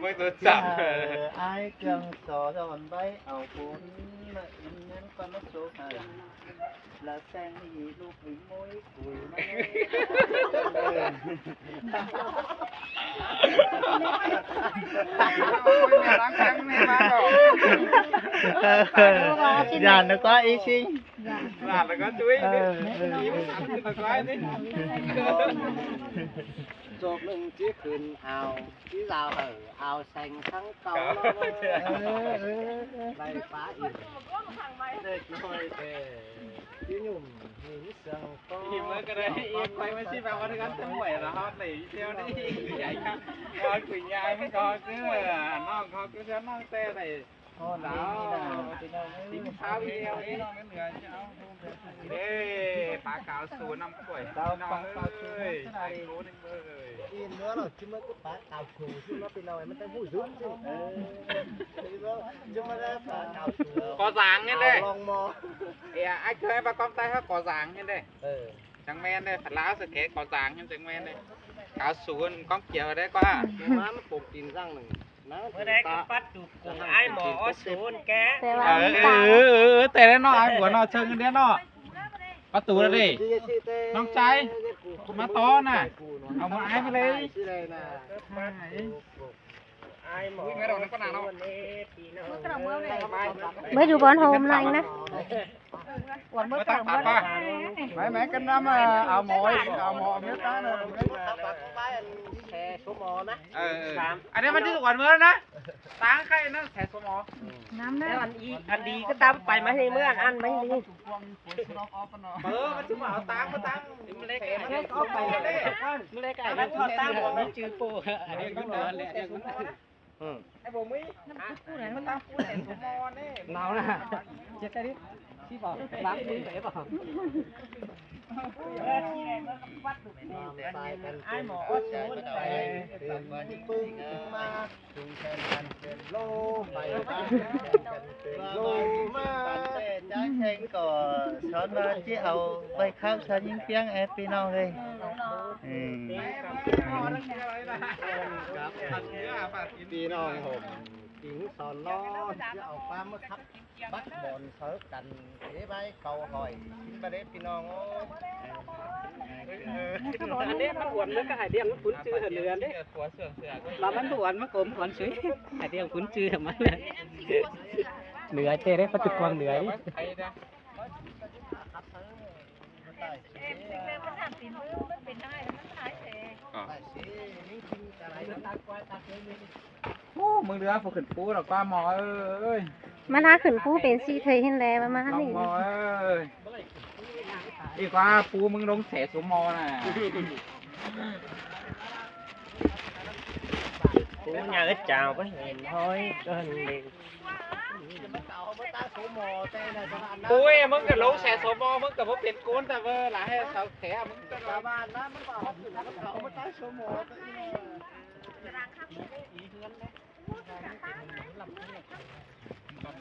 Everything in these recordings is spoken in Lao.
ເບິ່ງໂທລະສັບ ເອີ ອ້າຍເຄື່ອງສອນໄວ້ເອົາບຸນມາອິນເງິນກ່ອນມາໂຊກໃຫ້ ລະແຊງນີ້ລູກ ຢ້ານແລ້ວກໍອີຊິງ ຢ້ານແລ້ວກໍຈຸ້ຍ ເອີ ເອີ ໂຈກໜຶ່ງຊິຂຶ້ນເອົາ ຊິລາວເອົາແຊງທັງເກົ່າ ເອີ ເອີ ເອີ ໄລ່ປາອີກ ເດັກນ້ອຍແທ້ ຊິຫຍຸ້ມ ຫິມເຊື່ອງ ຫິມເລີຍກໍໄດ້ ອີກໄປມັນຊິແບບວ່າເຮືອນຈະໝວຍລະຮອດເລີຍ ເຊວນີ້ ໃຫຍ່ຄັກ ຮອດຄຸຍຍາຍມັນກໍຄື ນ້ອງເຂົາຄືເຊວນ້ອງແຕ່ໄດ້ ຮອດເລີຍນີ້ນະ ພີ່ນ້ອງເອີຍ ຊິພາໄປແອວນີ້ ເດ້ ປາກາວສູນນຳກ້ວຍ ເຈົ້າ ພີ່ນ້ອງເອີຍ ປາກາວສູນ ໄປໂກໜຶ່ງເອີຍ ອີ່ມແລ້ວເນາະ ຊິມາກັບປາກາວສູນ ຊິມາເປັນເອົາໃຫ້ມັນໄດ້ຮູ້ສຸດ ເອີ ຊິມາໄດ້ປາກາວສູນ ກໍ່ສ້າງນີ້ແຫຼະ ລອງມອງ ເອີ ອ້າຍເຄີຍປາກອມໃຕ້ເຮົາກໍ່ສ້າງນີ້ເດ້ ເອີ ຈັ່ງແມ່ນເດ້ ພະລາວສະແຂກກໍ່ສ້າງຍັງຈັ່ງແມ່ນເດ້ ເກົ້າສູນ ກອງກຽວໄດ້ກວ່າ ມາມັນປົກກິນຄັ້ງໜຶ່ງນະ ເມື່ອໃດກໍປັດຕູກາອ້າຍໝໍສູນແກ ແຕ່ວ່າ ເອີ ເອີ ເອີ ແຕ່ແລ້ວເນາະ ອ້າຍຫົວເນາະ ເຊີງກັນເດ້ເນາະ ປະຕູແລ້ວເດ້ ນ້ອງຊາຍ ມາຕໍ່ນະ ເອົາມາອ້າຍມາເລີຍ ເບິດຢູ່ບ່ອນໂຮມນາງນະ ເບິດ ເບິດ ເບິດ ໄໝ ໄໝ ກັນນຳ ເອົາໝໍ ເອົາໝໍເມຕານະ ແຊໂຊໝໍນະ ເອີ ເອີ ອັນນີ້ມັນຊິອວນເມີນະ ຕາງໄຂ່ນະ ແຊໂຊໝໍ ນຳນະ ອັນອີ ອັນດີກໍຕາມໄປມາໃຫ້ເມືອ ອັນມາໃຫ້ດີ ເອີ ມັນຊິມາເອົາຕາມມາຕາມ ມັນເລັກ ມັນເລັກ ເອົາໄປເລີຍ ມັນເລັກ ອັນນັ້ນກໍຕາມ ມັນຈື່ໂປ້ ອັນນີ້ມັນນອນແລ້ວ ອືມ ໄອ້ບໍ່ມີ ນ້ຳ ນ້ຳ ນ້ຳ ນ້ຳ ເນາະ ເຈັບໄດ້ດິ ທີ່ບອກ ລ້າງມືໄປບໍ່ ອ້າຍໝໍ ເອົາໂຊນໄປ ເປັນປຶ້ງມາ ສູງແຂນກັນເປັນໂລ ໄປບ້ານແຂນກັນເປັນໂລ ມາ ຈາກແຂນກໍສອນວ່າຊິເອົາໄວ້ເຂົ້າຊາຍິງປຽງແອ ພີ່ນ້ອງເອີຍ ເອີ ພີ່ນ້ອງຜົມ ຈິງສອນເນາະ ຈະເອົາປາມາຂັບບັກບອນເສີກັນ ເອໄວ້ເຂົ້າຫ້ອຍ ກິນບໍ່ໄດ້ພີ່ນ້ອງເອີຍ ອັນນີ້ມັນອວນ ມັນກໍໃຫ້ດຽງມັນຂຸນຈື່ເຫຼືອເດ້ ລະມັນບໍ່ອວນ ມັນກໍບໍ່ອວນຊຸຍ ໃຫ້ດຽງຂຸນຈື່ມັນເຫຼືອເດ້ ປະຕູກວາງເຫຼືອ ໂອ້ ມຶງເຫຼືອຜູ້ຂຶ້ນພູດອກກວ່າໝໍເອີຍ ມາຖ້າຂຶ້ນພູເປັນສີ່ເທື່ອເຫັນແລ້ວປະມານນີ້ ໝໍເອີຍ ອີກວ່າພູມຶງລົງແສສົມໝໍນະ ໂອ້ຍ ເຈົ້າກໍເຫັນຫ້ອຍເກີນເດ ໂອ້ຍ ມຶງກໍລົງແສໂສມໍ ມຶງກໍບໍ່ເປັນໂກນແຕ່ເວີລະ ໃຫ້ເຊົາແຂ ມຶງກໍປະມານນັ້ນ ມັນກໍເອົາຂຶ້ນ ມັນກໍເອົາມາໃຕ້ໂສມໍ ກຳລັງຂັບ ອີເຮືອນ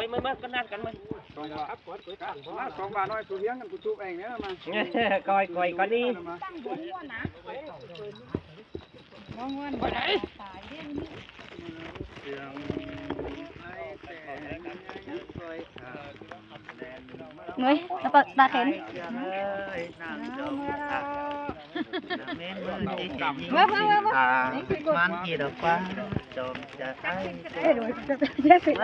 ໄປມາ ມາກັນນັດກັນມາ ສອງບາ ມາສອງບານ້ອຍ ສູ້ຮຽງກັນ ກູຈູບເອງເດີມາ ກ້ອຍ ກ້ອຍ ກ້ອຍນີ້ ເມື່ອຍ ແລ້ວກໍຕາແຂນ ເມື່ອ ເມື່ອ ເມື່ອ ມັນອີດອກວ່າ ຈອມຈະໄອ້ ເມື່ອໃດຮູ້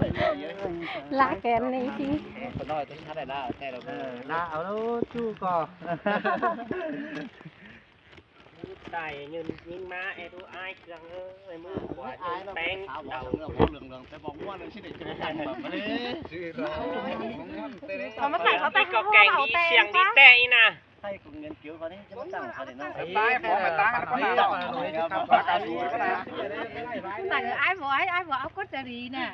ປະ ລາແກນນີ້ ເອີ ລາເອົາ ຈູ່ກໍ ໄດ້ຍິນ ຍິງມາແອດູອາຍເຄື່ອງເອີຍ ມືຂວາຍິງແປ້ງເຕົາ ເຫຼືອງໆ ແຕ່ບໍ່ມ່ວນເລີຍ ຊິໄດ້ເຈີກັນແບບນີ້ ເຂົາມາຂາຍເຂົ້າແຕ່ ເຂົາແກງດີ ສຽງດີແຕ່ອີ່ນະ ໃຫ້ກົງເງິນເກີວເຂົານີ້ ຈະມາຕັ້ງເຂົານີ້ເນາະ ຕາຍ ຂອງມາຕັ້ງ ຕັ້ງ ອ້າຍບໍ່ ອ້າຍ ອ້າຍບໍ່ເອົາກົດຈະດີນະ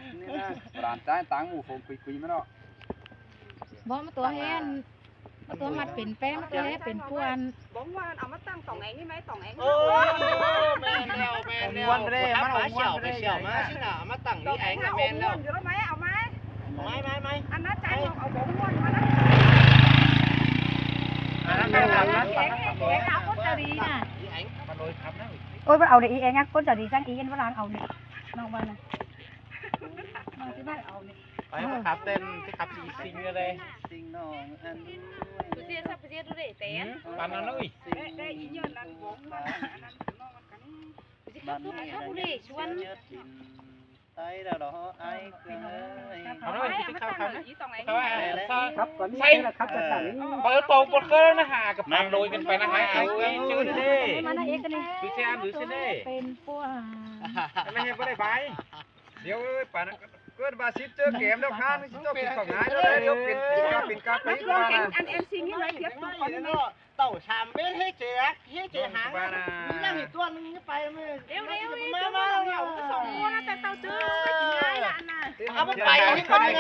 ຫຼານຊາຍຕາງໝູ່ ໂຄງຄຸຍໆ ມາເນາະ ບໍ່ ມາຕົວແຮນ ມາຕົວມັດເປັນແປ້ງ ມາຕົວແຮນເປັນພວນ ບໍ່ມ່ວນ ເອົາມາຕັ້ງຕອງແອງນີ້ໄໝ ຕອງແອງ ໂອ້ ແມ່ນແລ້ວ ແມ່ນແລ້ວ ມ່ວນເດ້ ມັນເອົາມ່ວນເດ້ ໄປສ່ຽວມາຊິນະ ເອົາມາຕັ້ງນີ້ແອງ ແມ່ນແລ້ວ ຢູ່ແລ້ວໄໝ ເອົາໄໝ ໄໝ ໄໝ ໄໝ ອັນນັ້ນໃຈ ເອົາບໍ່ມ່ວນມານະ ອັນນັ້ນແມ່ນລະ ແອງ ແອງ ເອົາກົດຈະດີນະ ໂອ້ຍ ມັນເອົາອີ່ແອງ ກົດຈະດີ ຈັ່ງອີ່ເອັນ ວ່າລາງເອົານີ້ ນ້ອງວ່ານະ ນ້ອງຊິໄດ້ເອົານີ້ ໄປ ເອີ ຂັບເຕັ້ນ ຊິຂັບຊິຊິງເລີຍ ຊິງນ້ອງອັນ ເສຍສັບເສຍດູເດ້ ແຕ່ ປານນັ້ນເລີຍ ໄດ້ ໄດ້ອີ່ຍອດນັ້ນ ບໍ່ ອັນນັ້ນ ນ້ອງມັນກັນ ຊິຂັບຕົວໄປຂັບຜູ້ເດ້ ຊວນ ໄປແລ້ວເນາະ ອ້າຍເອີຍ ເອົາເນາະ ຊິເຂົ້າຄັນນະ ຄັບກ່ອນນີ້ ໃສ່ ລະຄັບກັນນີ້ ເປີດໂປງເປີດເກີນນະ ຫາກັບປານໂລຍກັນໄປນະ ຫາເອົາເອີຍ ຊື່ເດ້ ມານະເອກກັນນີ້ ຄືແຊມ ຫຼືຊື່ເດ້ ເປັນປົວ ອັນນັ້ນເຮັດບໍ່ໄດ້ບາຍ ດຽວເອີຍ ປານນັ້ນເກີດບາຊິດເຈີເກມແລ້ວ ຂ້າງຊິຕົກກິນຂອງຫາຍແລ້ວ ດຽວເປັນກາ ເປັນກາໄປ ອັນ ອັນ ອັນ ຊິງນີ້ໄວ້ ທຽບຕົວກ່ອນ ເຕົ້າສາມເມັດ ເຮັດເຈ ເຮັດເຈຫາງ ມີນາງອີກຕົວໜຶ່ງໄປ ເຮັດ ເຮັດ ມາ ມາ ມາ ສອງຄົນ ແຕ່ເຕົ້າເຈີ ເອົາໄປກິນງ່າຍລະ ອັນນ່າ ເອົາໄປ ເຮັດຄົນນີ້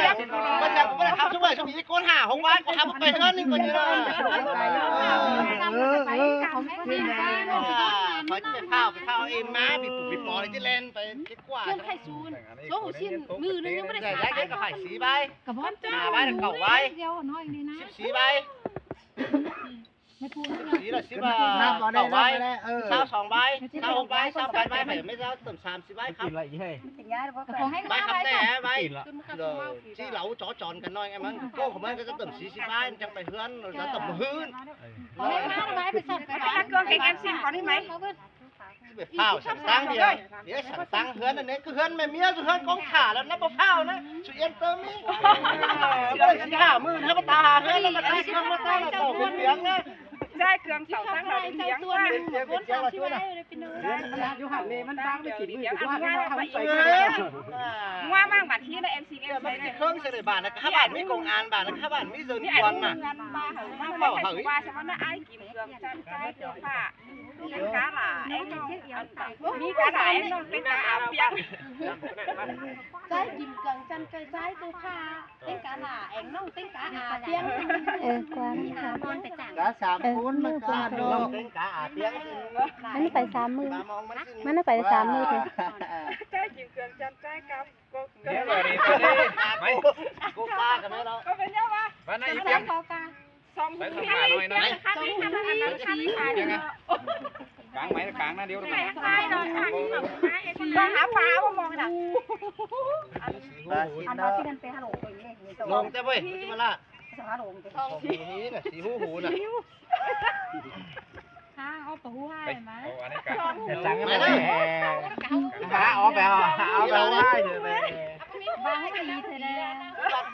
ບໍ່ຢາກ ບໍ່ຢາກ ຄັບ ຊຸມເອີຍ ຊຸມອີກຄົນຫ້າຫົກວານ ກໍຫາບໍ່ໄປເຮືອນນີ້ກໍຢູ່ ເອີ ເອີ ເອີ ເຂົາຊິໄປ ເຂົາຊິໄປ ຂ້ອຍຊິໄປເຝົ້າ ໄປເຝົ້າເອັມມາ ປີປູປີປອຍ ຊິແລ່ນໄປ ເຈັດກວ່າ ເຮືອນໄຂ່ສູນ ໂຊງຊິນ ມື້ໜຶ່ງຍັງບໍ່ໄດ້ ໄດ້ ໄດ້ກໍໄຂ່ສີ່ໃບ ກໍບໍ່ ຫ້າໃບ ເກົ້າໃບ ດຽວໜ້ອຍນີ້ນະ ສິບສີ່ໃບ ແມ່ປູ ສີ່ລະສິບ ນັບເອົາໄດ້ ເກົ້າໃບ ເອີ ຊາວສອງໃບ ຊາວຫົກໃບ ຊາວແປດໃບ ໃຜແມ່ນເຈົ້າເຕີມສາມສິບໃບ ຄັບ ກິນລະອີເຮີ້ຍ ໃບຄັບແຕ່ໃບ ທີ່ເຮົາຈໍຈອນກັນໜ້ອຍ ໄອ້ມັນໂກຂອງມັນກໍຈະເຕີມສີ່ສິບໃບ ມັນຈັ່ງໄປເຮືອນ ຈະເຕີມມື້ຮືນ ເອົາໃຫ້ມາໄວ້ໄປໃສ່ ເຄື່ອງເກັບເອັມຊີກ່ອນໄດ້ໄໝ? ຊິໄປພ້າວສັງຕັງດຽວ ເອີ ສັງຕັງເຮືອນອັນນີ້ ຄືເຮືອນແມ່ເມຍ ຄືເຮືອນກອງຖ່າແລ້ວ ນັບບໍ່ພ້າວນະ ສຸເອັນເຕີມນີ້ ຊິໄດ້ສີ່ຫ້າໝື່ນ ໃຫ້ມາຕາຫາເຮືອນ ແລ້ວມາໄດ້ເຄື່ອງມາຕັ້ງ ເອົາເປັນເປືອງນະ ໃຊ້ເຄື່ອງເຕົາຕັ້ງເຮົາເປັນເຕີງ ເປັນເປືອງ ເປັນເປືອງ ຢູ່ຫັ້ນນີ້ມັນບາງໄປກິນມື້ ເອົາໄປ ງົວມາກບາດທີນະ ເອັມຊີ ເອັມຊີ ມັນເຄື່ອງໃສ່ບາດນະ ຂ້າບ້ານມີກົງອານ ບາດນະ ຂ້າບ້ານມີເດີນຄວັນນະ ເວົ້າເຮົາ ວ່າສະມະນະ ອ້າຍກິນເຄື່ອງຈັນໄຈເດີພາ ມີກາຫຼາແອງນ້ອງ ມີກາຫຼາແອງນ້ອງ ເຕັງກາອາປຽງ ໃຈກິນເຄື່ອງຈັນໄຈ ໃຈໂຕພາ ເຕັງກາຫຼາແອງນ້ອງ ເຕັງກາອາປຽງ ເອີ ກວາງ ກາສາມຄົນ ເອີ ມັນກາດອກ ເຕັງກາອາປຽງ ມັນໄປສາມມື້ ມັນໄປສາມມື້ເດີ ໃຈກິນເຄື່ອງຈັນໄຈກັບ ດຽວ ດຽວ ດຽວ ໄປ ໂກກາກັນແລ້ວເນາະ ກໍເປັນແນວວ່າ ວ່ານາຍອີປຽງ ສອງຫູ ໄປທາງໜ້າໜ້ອຍນະ ກາງໄມ້ກາງນະ ດຽວ ມາຫາປາບໍ່ມອງນະ ອັນວ່າຊິກັນໄປຫາໂລງ ໂລງແຕ່ເວີຍ ມັນຊິມາລາດ ສອງຫູນະ ສີ່ຫູຫູນະ ຫາເອົາປາຫູຫາຍມາ ເອົາອັນນີ້ກະ ມາເດີ ຫາເອົາໄປ ເອົາ ຫາເອົາໄປ ບາງທີເທື່ອໃດ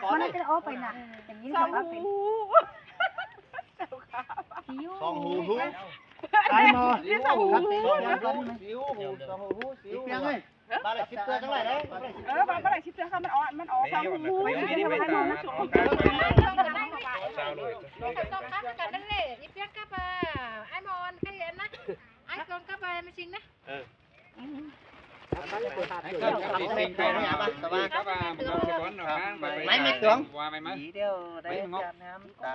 ມັນຈະອອກໄປນະ ຢ່າງນີ້ ສອງຫູ ສອງຫູຫູ ໄອ້ໝໍ ສອງຫູຫູ ສອງຫູຫູ ບາດລະສິບເທື່ອຈັ່ງໄດ້ເດ້ ເອີ ບາດ ບາດລະສິບເທື່ອ ຄັນມັນອອກ ມັນອອກ ເອີ ສອງຫູຫູ ເອີ ສອງຫູຫູ ກັບກັນນັ້ນເດ້ ອີປຽງກັບ ອ່າ ອ້າຍມອນ ໃກ້ເຫັນນະ ອ້າຍກອງກັບ ອ່າ ແມ່ຊິງນະ ເອີ ໄມ້ແມ່ຕວງ ວ່າໄມ້ມາ ດຽວໄດ້ຈາກນ້ຳຕາ